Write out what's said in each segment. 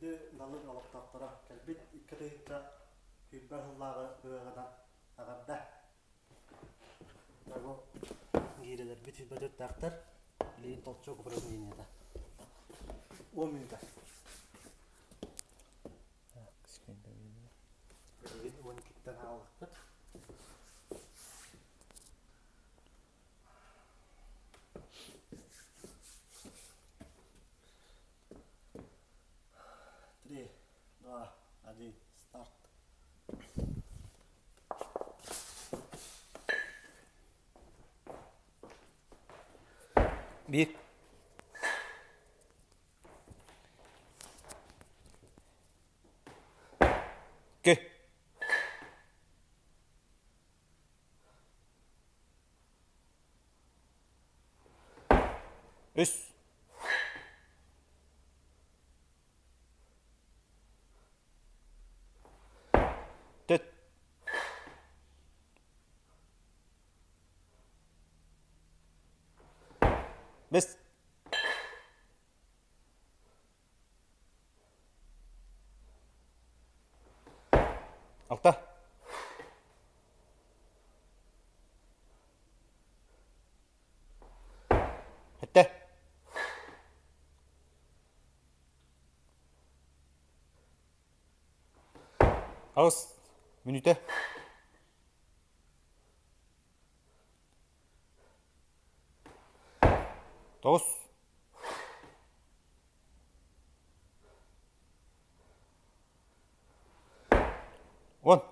Күндү Далыр олохтоохторо, кэлбит 2020 сыллааҕы ыһыаҕынан эҕэрдэ! Бу гиирэлэрбит сүүрбэ билигин толчок упражнениета. 10 мүнүүтэ. Билигин 12-ттэн аҕаллахпыт. Три, два, один, старт. Биир. Икки. Үс. Түт. Бэс. Алта. Сэттэ. Аҕыс мүнүүтэ. Тоҕус. 10.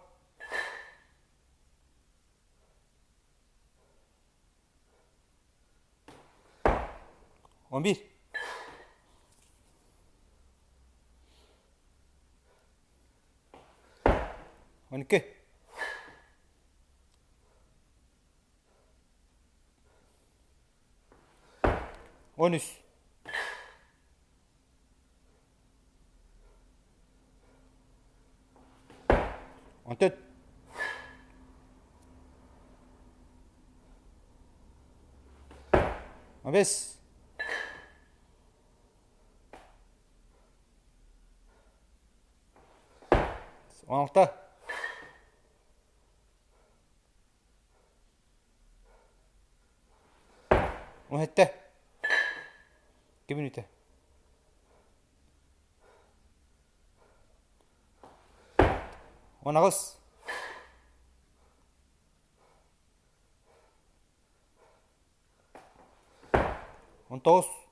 11. 12. 13. 14. 15. 16. 17. 2 мүнүүтэ. 18. 19.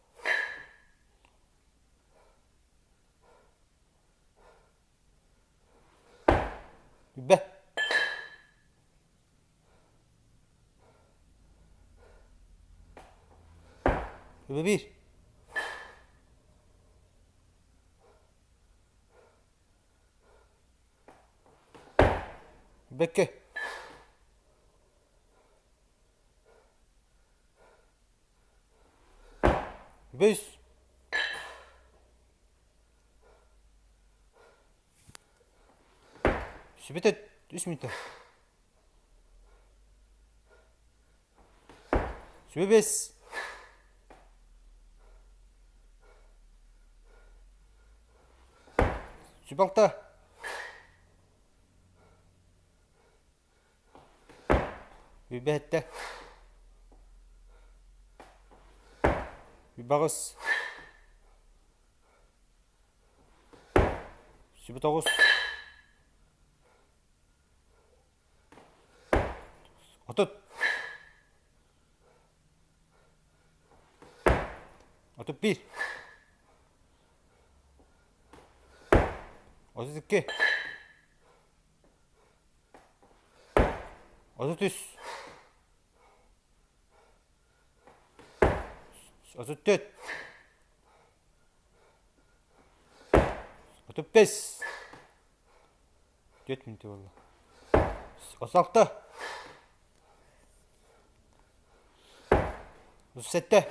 Үбэ. Үбэ биир. Үбэккэ. Үбэ үс. Сүбэтэ үс мүнүүтэ. Сүбэ бэс. Сүбэ алта. Үбэ сэттэ. Үбэ аҕыс. Сүбэ тоҕус. 30. 31. 32. 33. 34. 35. 4 мүнүүтэ буолла. 36. 37.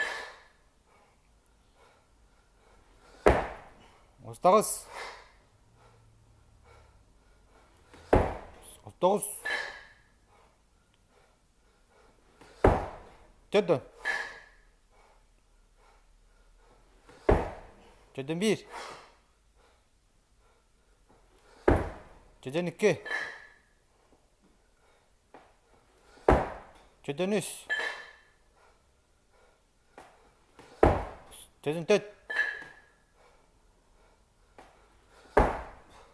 39. 39. 4. 41. Чөдөн икки. Чөдөн үс. Чөдөн төрт.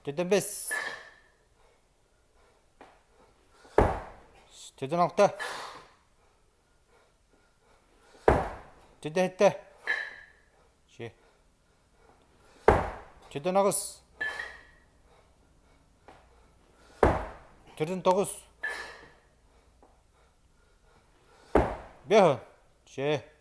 Чөдөн бэс. Чөдөн алта. Чөдөн сэттэ. Че. Чөдөн аҕыс. Чөдөн тоҕус. Бөһө. Че.